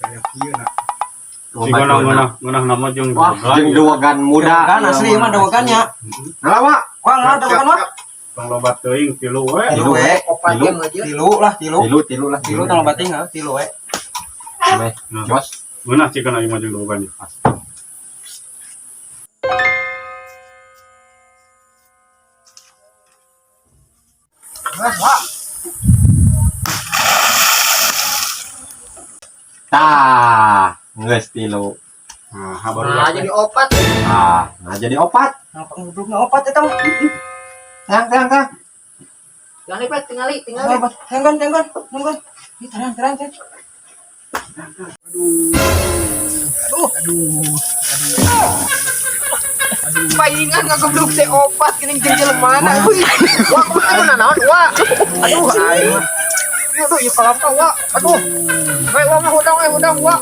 Kayak kieu na. Si ngeunah ngeunah nama jeung Wah, jeung dogan muda. Kan asli mah dogannya. Ngalawa. Wah, ngala dogan mah. Tong loba teuing tilu we. Tilu we. Opat Tilu. jam aja. Tilu lah, tilu. Tilu, tilu lah. Tilu tong loba teuing, tilu we. Meh. Jos. Ngeunah cikeun ieu mah jeung dogan. Tah, geus tilu. Nah, baru Nah, jadi opat. Ah, nah jadi opat. Ngapa ngobrolna opat eta mah? Tang, tang, tang. Tinggali, Pak, tinggali, tinggali. Opat. Tenggon, tenggon, tenggon. Ih, terang, terang, terang. Paingan ngagebluk teh opat geuning jeung jelemana. Wah, kumaha atuh nanaon, wah. Aduh, aing mah. Aduh, ieu kalapa, wah. Aduh. Bae, wah mah hudang, we hudang, wah.